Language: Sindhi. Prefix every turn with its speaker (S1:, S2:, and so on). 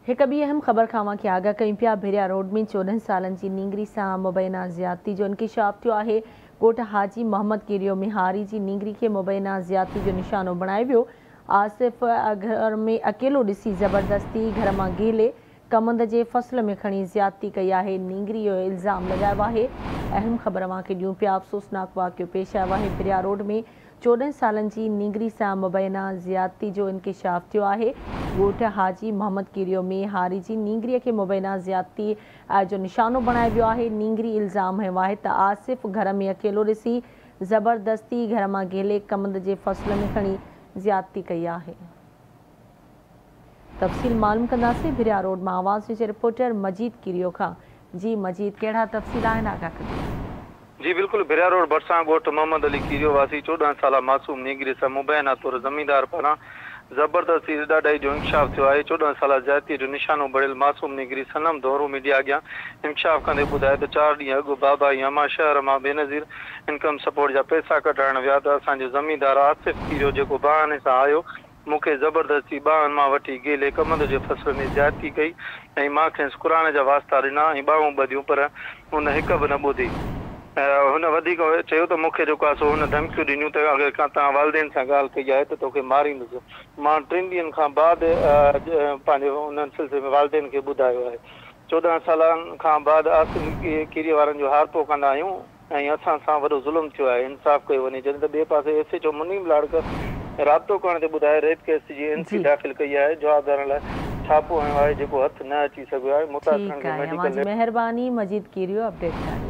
S1: هڪ ٻي اهم خبر کان اوهان کي آگاهه ڪيون پيا، ڀريا روڊ ۾ 14 سالن جي نينگري سان مبينا زيادتي جو انڪشاف ٿيو آهي، ڳوٺ حاجي محمد ڪيريو ۾ هاري جي نينگري کي مبينا زيادتي جو نشانو بڻايو ويو، آصف گهر ۾ اڪيلو ڏسي زبردستي گهر مان گهلي ڪمند جي فصل ۾ کڻي زيادتي ڪئي آهي، نينگري اهو الزام لڳايو آهي، اهم خبر اوهان کي ڏيون پيا، افسوسناڪ واقعو پيش آيو آهي، ڀريا روڊ ۾ 14 سالن جي نينگري سان مبينا زيادتي جو انڪشاف ٿيو آهي، ڳوٺ حاجي محمد ڪيريو ۾ هاري جي نينگري کي مبينا زيادتي جو نشانو بڻايو ويو آهي، نينگري الزام هنيو آهي ته آصف گهر ۾ اڪيلو ڏسي زبردستي گهر مان گهلي ڪمند جي فصل ۾ کڻي زيادتي ڪئي آهي. تفصيل معلوم ڪنداسين ڀريا روڊ مان آواز نيوز جي رپورٽر مجيد ڪيريو کان، جي مجيد ڪهڙا تفصيل آهن آگاهه ڪجو.
S2: جي بلڪل ڀريا روڊ ڀرسان ڳوٺ محمد علي ڪيريو واسي 14 سالا معصوم نينگري سان مبينا طور زميندار پاران زبردستي ڏاڍائي جو انڪشاف ٿيو آهي 14 سالا زيادتي جو نشانو بڻيل معصوم نينگري صنم ڌونرو ميڊيا اڳيان انڪشاف ڪندي ٻڌايو ته چار ڏينهن اڳ بابا ۽ امان شهر مان بينظير انڪم سپورٽ جا پئسا ڪڍرائڻ ويا ته اسان جو زميندار آصف ڪيريو جيڪو بهاني سان آيو مون کي زبردستي ٻانهن مان وٺي گهلي ڪمند جي فصل ۾ زيادتي ڪئي ۽ مان کيس قرآن جا واسطا ڏنا ۽ ٻانهون ٻڌيون پر هن هڪ به نه ٻڌي. هن وڌيڪ چيو ته مون کي جيڪو آهي سو هن ڌمڪيون ڏنيون ته اگر ڪا توهان والدين سان ڳالهه ڪئي آهي ته توکي ماريندس. مان ٽن ڏينهن کان بعد پنهنجي انهن سلسلي ۾ والدين کي ٻڌايو آهي. 14 سالن کان بعد آصف ڪيريي وارن جو هارپو ڪندا آهيون. ۽ اسان سان وڏو ظلم ٿيو آهي انصاف ڪيو وڃي جڏهن ته ٻئي پاسي S H O Muneeb Larak رابطو ڪرڻ تي ٻڌايو ريپ ڪيس جي اين سي داخل ڪئي آهي جوابدارن لاء ڇاپو هنيو آهي جيڪو هٿ نه اچي سگهيو آهي متاثرن
S1: ٺيڪ
S2: کي
S1: آهي اوهان
S2: ميڊيڪل
S1: جي مهرباني مجيد ڪيريو اپڊيٽ ڪرڻ لاء.